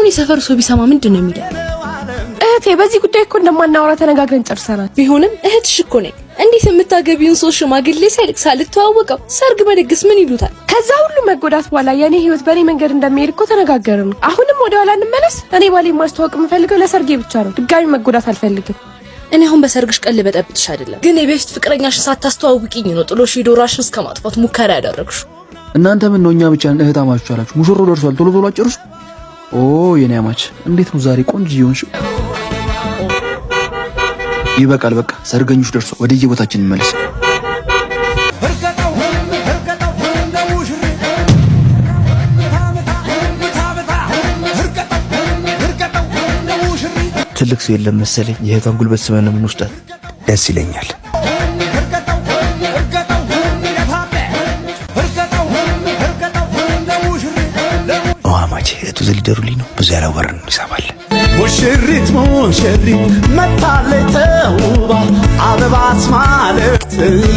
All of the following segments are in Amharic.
የሰፈሩ ሰው ቢሰማ ምንድን ነው የሚለው? እህቴ፣ በዚህ ጉዳይ እኮ እንደማናወራ ተነጋግረን ጨርሰናል። ቢሆንም እህትሽ እኮ ነኝ። እንዴት የምታገቢውን ሰው ሽማግሌ ሳይልክ ሳልተዋወቀው ሰርግ መደገስ ምን ይሉታል? ከዛ ሁሉ መጎዳት በኋላ የእኔ ህይወት በእኔ መንገድ እንደሚሄድ እኮ ተነጋገርን። አሁንም ወደ ኋላ እንመለስ? እኔ ባሌ ማስተዋወቅ የምፈልገው ለሰርጌ ብቻ ነው። ድጋሚ መጎዳት አልፈልግም። እኔ አሁን በሰርግሽ ቀን ልበጠብጥሽ አይደለም፣ ግን የበፊት ፍቅረኛሽን ሳታስተዋውቂኝ ነው ጥሎሽ ሄዶ ራሽን እስከ ማጥፋት ሙከራ ያደረግሽው። እናንተ ምን ነው እኛ ብቻ እህታማቾች አላችሁ? ሙሽሮ ደርሷል። ቶሎ ቶሎ አጨርሱ። ኦ የኔ አማች፣ እንዴት ነው ዛሬ ቆንጆ እየሆንሽ? ይበቃል። በቃ ሰርገኞች ደርሷል። ወደ የቦታችን እንመለስ። ትልቅ ሰው የለም መሰለኝ። የእህቷን ጉልበት ስመን ነው የምንወስዳት። ደስ ይለኛል። አማቼ እህቱ ዘሊደሩልኝ ነው። ብዙ ያላወራን ይሳባል። ሙሽሪት ሙሽሪት መታለች ተውባ አበባ አስማለት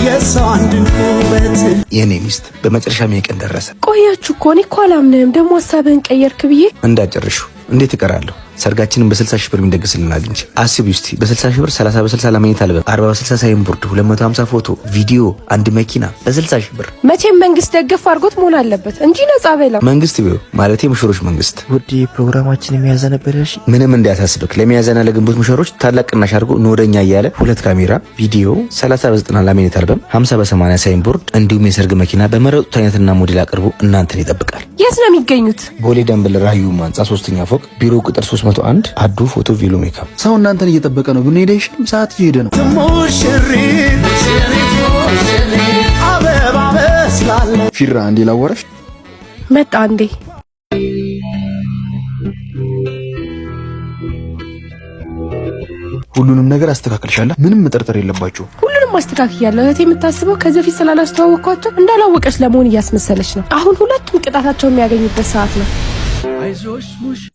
የሰው ድንቅ ውበት። የእኔ ሚስት በመጨረሻም የቀን ደረሰ። ቆያችሁ እኮ፣ እኔ እኮ አላምንህም። ደግሞ ሀሳብህን ቀየርክ ብዬ። እንዳጨርሹ እንዴት እቀራለሁ? ሰርጋችንን በ60 ሺህ ብር የሚደግስልን አግኝቼ አስቢ እስቲ፣ በ60 ሺህ ብር 30 በ60 laminate አልበም፣ 40 በ60 sign board፣ 250 ፎቶ፣ ቪዲዮ፣ አንድ መኪና በ60 ሺህ ብር። መቼም መንግስት ደገፍ አድርጎት መሆን አለበት እንጂ ነጻ በላ። መንግስት ቢሆን ማለት ሙሽሮች መንግስት። ውድ፣ ፕሮግራማችን የሚያዘ ነበር ያልሽ? ምንም እንዳያሳስብክ፣ ለሚያዝያና ለግንቦት ሙሽሮች ታላቅ ቅናሽ አድርጎ ንወደኛ እያለ ሁለት ካሜራ፣ ቪዲዮ፣ 30 በ90 laminate አልበም፣ 50 በ80 sign board እንዲሁም የሰርግ መኪና በመረጡት አይነትና ሞዴል አቅርቦ እናንተን ይጠብቃል። የት ነው የሚገኙት? ቦሌ ደንበል ራዩ ህንጻ ሶስተኛ ፎቅ ቢሮ ቁጥር 301 አዱ ፎቶ ቪዲዮ ሜካፕ። ሰው እናንተን እየጠበቀ ነው። ብንሄድ አይሻልም? ሰዓት እየሄደ ነው። ሙሽሪት አበባ መስላለች። ፊራ፣ አንዴ ላወራሽ። መጣ እንዴ? ሁሉንም ነገር አስተካክልሻለሁ። ምንም መጠርጠር የለባችሁ። ሁሉንም አስተካክያለሁ። እህቴ የምታስበው ከዚህ በፊት ስላላስተዋወቅኳቸው እንዳላወቀች ለመሆን እያስመሰለች ነው። አሁን ሁለቱም ቅጣታቸውን የሚያገኙበት ሰዓት ነው።